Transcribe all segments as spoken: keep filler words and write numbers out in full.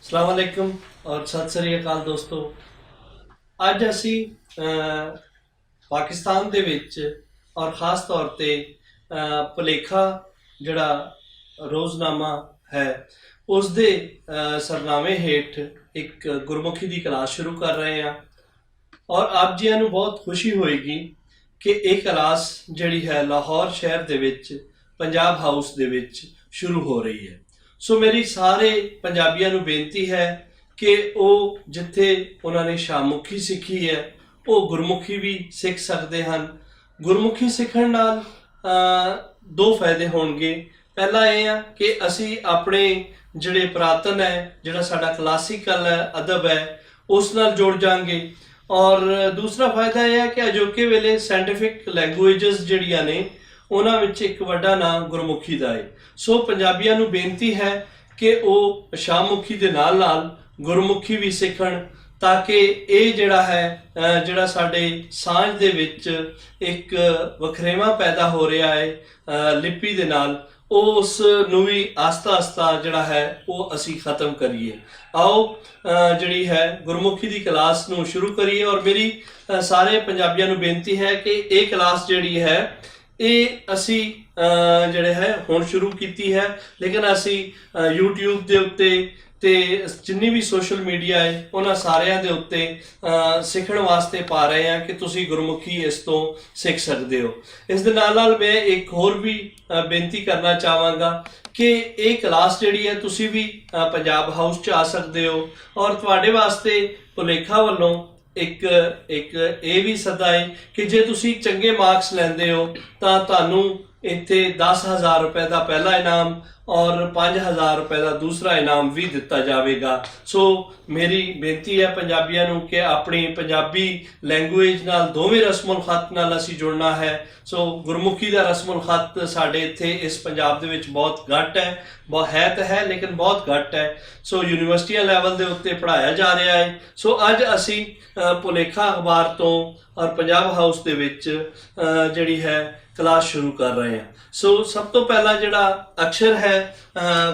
السلام علیکم اور ست سری اکال دوستو۔ اج اسی، اہ، پاکستان دے وچ اور خاص طور تے، اہ، پلیکھا جڑا روزنامہ ہے، اس دے، اہ، سرنامے ہیٹھ ایک گرمکھی دی کلاس شروع کر رہے ہیں۔ اور آپ جیاں نوں بہت خوشی ہوئے گی کہ ایک کلاس جڑی ہے لاہور شہر دے وچ پنجاب ہاؤس دے وچ شروع ہو رہی ہے۔ سو میری سارے پنجابیاں نوں بینتی ہے کہ او جتھے انہاں نے شاہ مکھی سکھی ہے، او گرمکھی وی سکھ سکدے ہن۔ گرمکھی سکھن نال، آ، دو فائدے ہونگے۔ پہلا ایہہ ہے کہ اسی اپنے جڑے پراتن ہے، جڑا ساڈا کلاسیکل ہے، ادب ہے، اس نال جڑ جانگے۔ اور دوسرا فائدہ ایہہ ہے کہ اجوکے ویلے سائنٹیفک لینگویجز جڑیاں نے، انہاں وچ اک وڈا ناں گرمکھی دا ہے۔ سو پنجابیاں نوں بینتی ہے کہ او شاہ مکھی دے نال نال گرمکھی وی سکھن، تاکہ ایہہ جڑا ہے، جڑا ساڈے سانج دے وچ اک وکھریواں پیدا ہو رہیا ہے لپی دے نال، او اس نوں وی آہستہ آہستہ جڑا ہے او اسی ختم کریے۔ آؤ، جڑی ہے گرمکھی دی کلاس نوں شروع کریے۔ اور میری سارے پنجابیاں نوں بینتی ہے کہ ایہہ کلاس جڑی ہے، ایہہ اسی جڑے ہے ہن شروع کیتی ہے، لیکن اسی یوٹیوب دے اتے تے جنی وی سوشل میڈیا ہے انہاں ساریاں دے اتے سکھن واسطے پا رہے ہیں کہ تسی گرمکھی اس توں سکھ سکدے ہو۔ اس دے نال نال میں اک ہور وی بینتی کرنا چاہواں گا کہ ایہہ کلاس جڑی ہے تسی وی پنجاب ہاؤس چ آ سکدے ہو۔ اور تہاڈے واسطے پلیکھا ولوں اک اک ایہہ وی سدا ہے کہ جے تسی چنگے مارکس لیندے ہو تاں تہانوں اتھے دس ہزار روپے دا پہلا انعام اور پنج ہزار روپے دا دوسرا انعام وی دتا جاوے گا۔ سو میری بینتی ہے پنجابیاں نوں کہ اپنی پنجابی لینگویج نال دوویں رسم الخط نال اسی جڑنا ہے۔ سو گرمکھی دا رسم الخط ساڈے اتھے اس پنجاب دے وچ بہت گھٹ ہے، بہت ہے تے ہے لیکن بہت گھٹ ہے۔ سو یونیورسٹیاں لیول دے اتے پڑھایا جا رہیا ہے۔ سو اج اسی پولیکھا اخبار توں اور پنجاب ہاؤس دے وچ جڑی ہے کلاس شروع کر رہے ہیں۔ سو سب توں پہلا جڑا اکشر ہے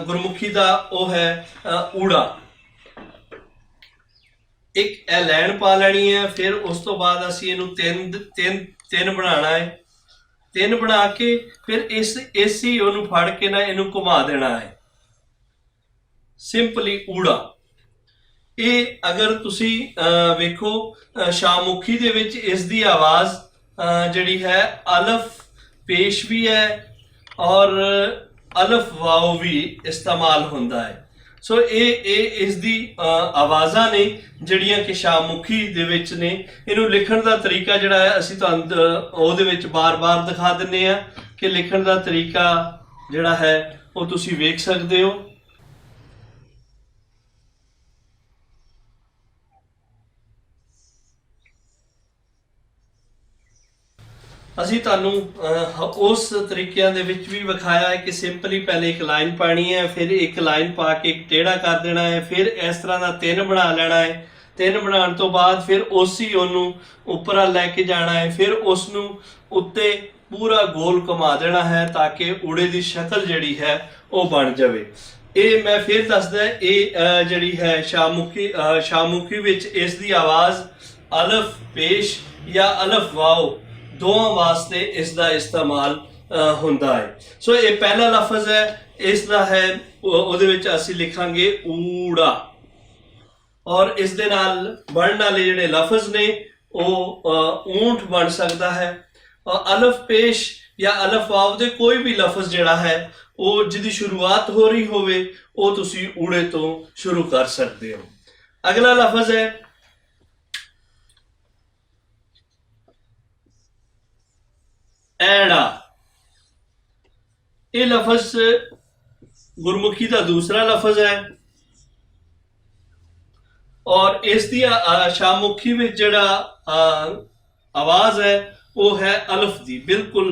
گرمکھی دا، او ہے اوڑا۔ اک اے لین پا لینی ہے، فیر اس توں بعد اسی اینوں تین تین تین بنانا ہے۔ تین بنا کے فیر اس ایسی اونوں پھڑ کے ناں اینوں گھما دینا ہے۔ سمپلی اوڑا۔ اے اگر تسی ویکھو، شاہ مکھی دے وچ اس دی آواز جڑی ہے الف پیش وی ہے اور الف واو وی استعمال ہوندا ہے۔ سو اے اے اس دی آوازاں نے جڑیاں کہ شاہ مکھی دے وچ نے۔ اینوں لکھن دا طریقہ جڑا ہے اسی تہانوں او دے وچ بار بار دکھا دنے آں کہ لکھن دا طریقہ جڑا ہے او تسی ویکھ سکدے ہو۔ اسی تہانوں اس طریقیاں دے وچ وی وکھایا ہے کہ سمپلی پہلے اک لائن پانی ہے، فیر اک لائن پا کے اک ٹیڑا کر دینا ہے، فیر اس طرح دا تین بنا لینا ہے۔ تین بنان توں بعد فیر اسی اونوں اپر لے کے جانا ہے، فیر اس نوں اتے پورا گول گھما دینا ہے تاکہ اوڑے دی شکل جیہڑی ہے او بن جاوے۔ اے میں فیر دسدا، اے جیہڑی ہے شاہ مکھی وچ اس دی آواز الف پیش یا الف واو دوواں واسطے اس دا استعمال ہوندا ہے۔ سو اے پہلا لفظ ہے، اس دا ہے، اوہدے وچ اسی لکھاں گے اوڑا۔ اور اس دے نال بنن والے جڑے لفظ نے، او اونٹ بن سکدا ہے۔ الف پیش یا الف واو دے کوئی بھی لفظ جڑا ہے، او جدی شروعات ہو رہی ہووے، او تسی اوڑے توں شروع کر سکدے ہو۔ اگلا لفظ ہے ایڑا۔ اے لفظ گرمکھی دا دوسرا لفظ ہے۔ اور اس دی شاہ مکھی وچ جڑا آواز ہے، او ہے الف دی۔ بالکل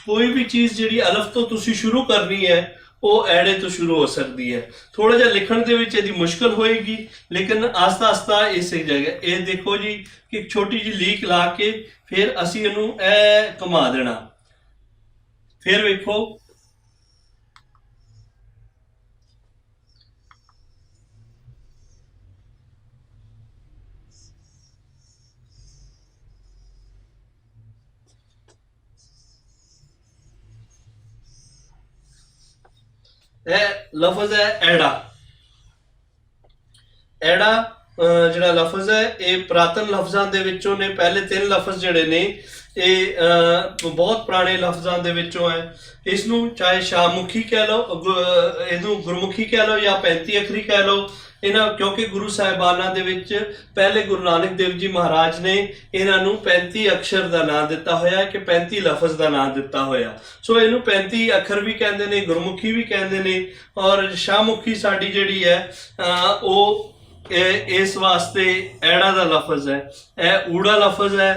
کوئی بھی چیز جڑی الف تو تسی شروع کرنی ہے، او ایڑے تو شروع ہو سکدی ہے۔ تھوڑا جہا لکھن دے وچ ایہدی مشکل ہوئے گی، لیکن آہستہ آہستہ اس ایک جگہ، اے دیکھو جی، کہ ایک چھوٹی جی لیک لا کے فیر اسی اینوں اے گھما دینا۔ فیر ویکھو، اے لفظ ہے ایڑا۔ ایڑا، اہ، جڑا لفظ ہے، اے پراتن لفظاں دے وچوں نے۔ پہلے تین لفظ جڑے نے، اے، اہ، بہت پرانے لفظاں دے وچوں ہے۔ اس نوں چاہے شاہ مکھی کہہ لو، گ-، اے نوں گرمکھی کہہ لو یا پینتی اکھری کہہ لو، انہاں، کیونکہ گرو صاحباناں دے وچ پہلے گرو نانک دیو جی مہاراج نے انہاں نوں پینتی اکشر دا ناں دتا ہویا ہے کہ پینتی لفظ دا ناں دتا ہویا۔ سو اینوں پینتی اکھر بھی کہندے نے، گرمکھی بھی کہندے نے۔ اور شاہ مکھی ساڈی جڑی ہے، آ، او اے، اس واسطے ایڑا دا لفظ ہے، اے اوڑا لفظ ہے،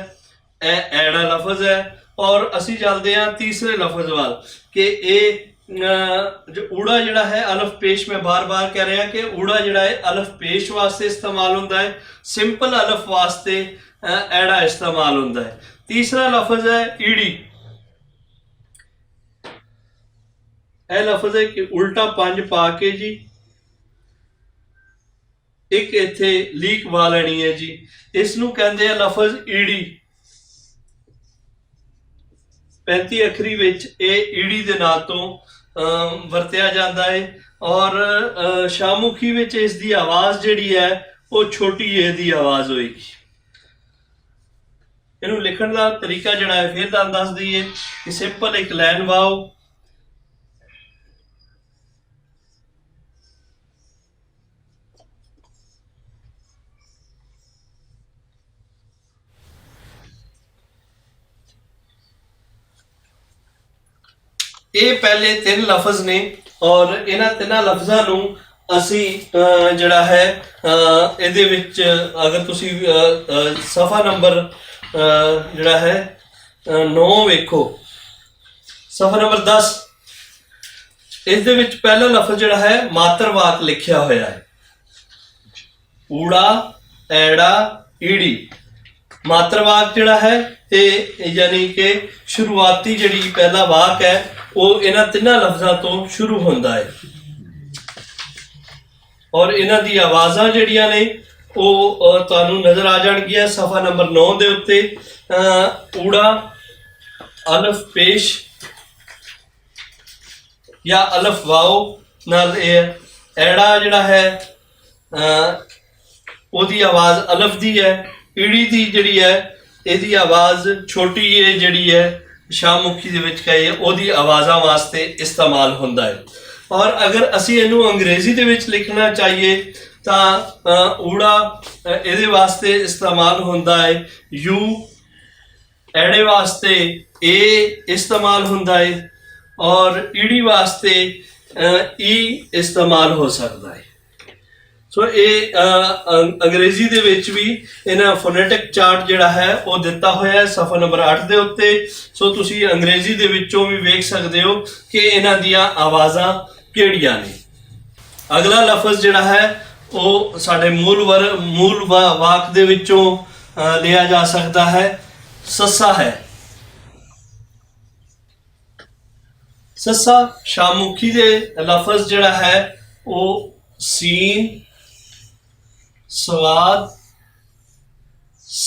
اے ایڑا لفظ ہے۔ اور اسی چلدے ہاں تیسرے لفظ وال کہ اے، آ، جو اوڑا جڑا ہے، الف پیش، میں بار بار کہہ رہا کہ اوڑا جڑا ہے الف پیش واسطے استعمال ہوندا ہے، سمپل الف واسطے، آ، ایڑا استعمال ہوندا ہے۔ تیسرا لفظ ہے ایڑی۔ اے لفظ ہے کہ الٹا پنج پا کے جی، ایک ایتھے لیک وا لینی ہے جی۔ اس نوں کہندے آ لفظ ایڑی۔ پینتی اکھری وچ اے ایڑی دے ناں توں، آ، ورتیا جاندا ہے۔ اور، آ، شاہ مکھی وچ اس دی آواز جڑی ہے، او چھوٹی اے دی آواز ہوئے گی۔ اینوں لکھن دا طریقہ جڑا ہے، فیر تہانوں دس دئیے کہ سمپل ایک لائن واؤ۔ اے پہلے تین لفظ نے، اور انہاں تیناں لفظاں نوں اسی، آ، جڑا ہے، آ، ایدے وچ اگر تسی، آ، آ، صفحہ نمبر، آ، جڑا ہے، آ، نو ویکھو، صفحہ نمبر دس، اس دے وچ پہلا لفظ جڑا ہے، ماتر واک لکھیا ہویا ہے۔ اوڑا، ایڑا، ایڑی۔ ماتر واک جڑا ہے، تے یعنی کہ شروعاتی جڑی پہلا واک ہے، وہ انہاں تیناں لفظاں تو شروع ہوندا ہے۔ اور انہاں دی آوازاں جڑیاں نے، وہ، آ، تانوں نظر آ جان گیا صفحہ نمبر نو دے اُتے۔ آ، اوڑا، الف پیش یا الف واو نال اے ایڑا جڑا ہے، آ، اودی آواز الف دی ہے، ایڑی دی جڑی ہے، ایدی آواز چھوٹی اے جڑی ہے، شاہ مکھی دے وچ کہی ہے، اودی آوازاں واسطے استعمال ہوندا ہے۔ اور اگر اسی اینوں انگریزی دے وچ لکھنا چاہیے تاں، آ، اوڑا، آ، ایدے واسطے استعمال ہوندا ہے یو، ایڑے واسطے اے استعمال ہوندا ہے، اور ایڑی واسطے، آ، ای استعمال ہو سکدا ہے۔ سو اے، آ، ان-، انگریزی دے وچ وی انہاں فونیٹک چارٹ جڑا ہے، او دتا ہویا ہے صفحہ نمبر اٹھ دے اُتے۔ سو تسی انگریزی دے وچوں وی ویکھ سکدے ہو کہ انہاں دیاں آوازاں کیڑیاں نے۔ اگلا لفظ جڑا ہے، او ساڈے مول ور-، مول وا-، واک دے وچوں، آ، لیا جا سکدا ہے، سسا ہے۔ سسا شاموکھی دے لفظ جڑا ہے، او سین، سواد،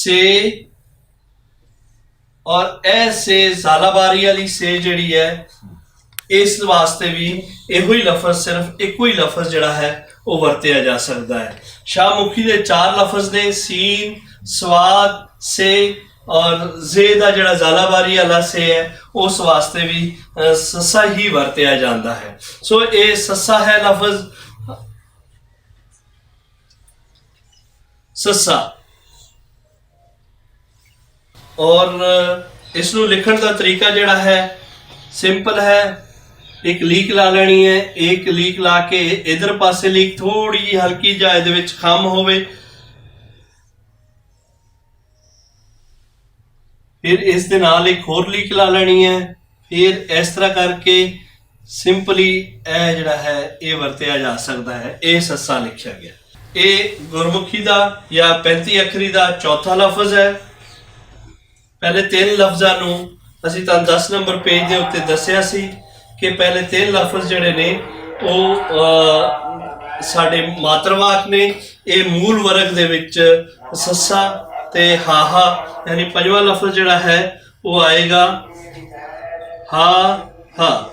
سے اور اے سے زالہ باری والی سے جڑی ہے، اس واسطے بھی ایہو ہی لفظ، صرف ایکو ہی لفظ جڑا ہے، وہ ورتیا جا سکدا ہے۔ شاہ مکھی دے چار لفظ نے، سین، سواد، سے اور زے دا جڑا زالہ باری والا سے ہے، اس واسطے بھی، اہ، سسا ہی ورتیا جاندا ہے۔ سو اے سسا ہے لفظ، سسا۔ اور اس نوں لکھن دا طریقہ جڑا ہے، سمپل ہے۔ ایک لیک لا لینی ہے، ایک لیک لا کے ادھر پاسے لیک تھوڑی جی ہلکی جا ادھر وچ خم ہووے، پھر اس دے نال ایک ہور لیک لا لینی ہے۔ پھر اس طرح کر کے سمپلی اے جڑا ہے، اے ورتیا جا سکدا ہے۔ اے سسا لکھیا گیا۔ اے گرمکھی دا یا پینتی اکھری دا چوتھا لفظ ہے۔ پہلے تین لفظاں نوں اسی تاں دس نمبر پیج دے اُتے دسیا سی کہ پہلے تین لفظ جڑے نے، او، آ، ساڈے ماتر واک نے۔ اے مول ورگ دے وچ سسا تے ہا ہا، یعنی پنجواں لفظ جڑا ہے، وہ آئے گا ہا ہا۔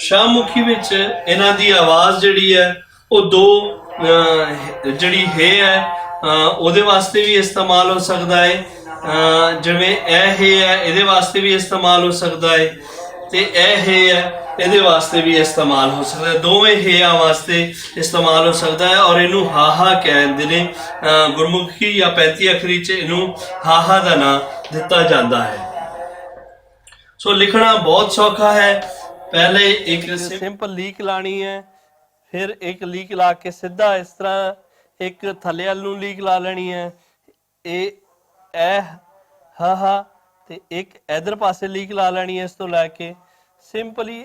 شاہ مکھی وچ انہاں دی آواز جڑی ہے، او دو، اہ، جڑی ہے، اہ، اودے واسطے وی استعمال ہو سکدا ہے۔ اہ، جویں اے ہے، ایدے واسطے وی استعمال ہو سکدا ہے، تے اے ہے، ایدے واسطے وی استعمال ہو سکدا ہے۔ دوویں ہےاں واسطے استعمال ہو سکدا ہے، اور اینوں ہاہا کہندے نے۔ اہ، گرمکھی یا پینتی اکھری چ اینوں ہاہا دا ناں دتا جاندا ہے۔ سو لکھنا بہت سوکھا ہے۔ پہلے ایک سمپل لیک لانی ہے، پھر ایک لیک لا کے سیدھا اس طرح ایک تھلے ال نوں لیک لا لینی ہے۔ اے، اے، ہا ہا، تے ایک ادھر پاسے لیک لا لینی ہے۔ اس تو لے کے سمپلی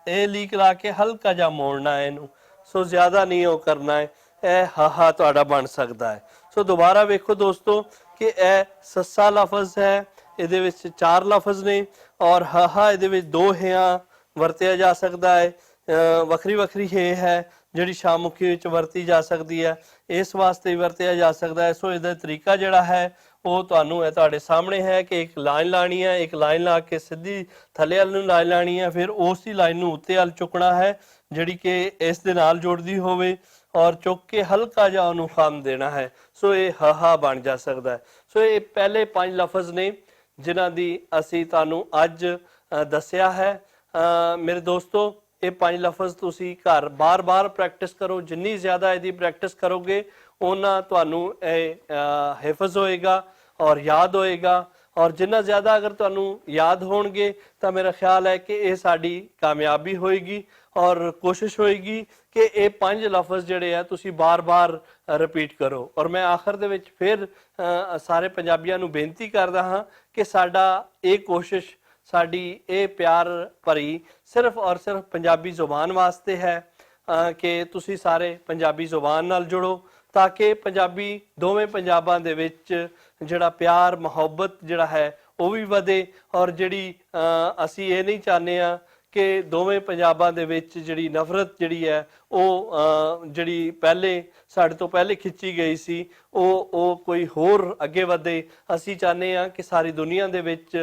اے لیک لا کے ہلکا جا موڑنا ہے اینوں۔ سو زیادہ نہیں او کرنا ہے۔ اے ہا ہا تہاڈا بن سکدا ہے۔ سو دوبارہ ویکھو دوستو کہ اے سسا لفظ ہے، ایدے وچ چار لفظ نے، اور ہا ہا ایدے وچ دو ہیاں ورتیا جا سکدا ہے۔ اہ، وکھری وکھری ہے ہے جڑی شامخی وچ ورتی جا سکدی ہے، اس واسطے ورتیا جا سکدا ہے۔ سو ایدا طریقہ جڑا ہے، او تانوں اے تہاڈے سامنے ہے کہ ایک لائن لانی ہے، ایک لائن لا کے سدھی تھلے ال نوں لائن لانی ہے، پھر اس دی لائن نوں اتے ال چکنا ہے، جڑی کہ اس دے نال جڑدی ہووے، اور چک کے ہلکا جا اونوں خم دینا ہے۔ سو اے ہا ہا بن جا سکدا ہے۔ سو اے پہلے پنج لفظ نے جنہاں دی اسی تانوں اج، اہ، دسیا ہے۔ اہ، میرے دوستو، اے پنج لفظ تسی گھر بار بار پریکٹس کرو۔ جنی زیادہ ایدی پریکٹس کرو گے، اونا تانوں اے، اہ، حفظ ہوئے گا اور یاد ہوئے گا۔ اور جنہ زیادہ اگر تانوں یاد ہون گے، تاں میرا خیال ہے کہ اے ساڈی کامیابی ہوئے گی اور کوشش ہوئے گی کہ اے پنج لفظ جڑے ہیں تسی بار بار رپیٹ کرو۔ اور میں آخر دے وچ پھر، اہ، سارے پنجابیاں نوں بینتی کردا ہاں کہ ساڈا اے کوشش، ساڈی اے پیار بھری صرف اور صرف پنجابی زبان واسطے ہے، اہ، کہ تسی سارے پنجابی زبان نال جڑو، تاکہ پنجابی، دوویں پنجاباں دے وچ جڑا پیار محبت جڑا ہے، او وی ودے۔ اور جڑی، اہ، اسی اے نہیں چاہنے ہاں کہ دوویں پنجاباں دے وچ جڑی نفرت جڑی ہے، او، اہ، جڑی پہلے، ساڈے تو پہلے کھچی گئی سی، او او کوئی ہور اگے ودے۔ اسی چاہنے ہاں کہ ساری دنیا دے وچ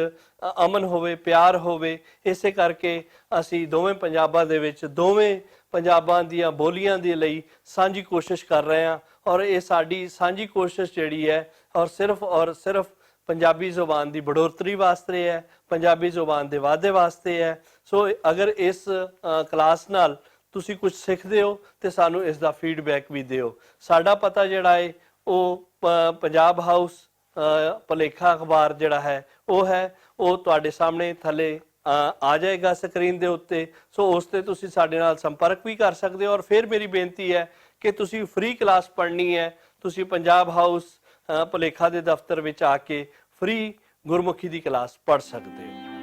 امن ہووے، پیار ہووے۔ اسے کر کے اسی دوویں پنجاباں دے وچ دوویں پنجاباں دیاں بولیاں دے لئی سانجھی کوشش کر رہے ہاں، اور اے ساڈی سانجھی کوشش جڑی ہے، اور صرف اور صرف پنجابی زبان دی بڑھوتری واسطے ہے، پنجابی زبان دے وعدے واسطے ہے۔ سو اگر اس، اہ، کلاس نال تسی کچھ سکھدے ہو، تے سانوں اس دا فیڈ بیک وی دیو۔ ساڈا پتہ جڑا ہے، او پ-، پنجاب ہاؤس، اہ، پلیکھا اخبار جڑا ہے، او ہے، او تہاڈے سامنے تھلے، اہ، آ جائے گا سکرین دے اُتے۔ سو اس تے تسی ساڈے نال سمپرک وی کر سکدے ہو۔ اور پھر میری بینتی ہے کہ تسی فری کلاس پڑھنی ہے، تسی پنجاب ہاؤس، اہ، پلیکھا دے دفتر وچ آ کے فری گرمکھی دی کلاس پڑھ سکدے ہو۔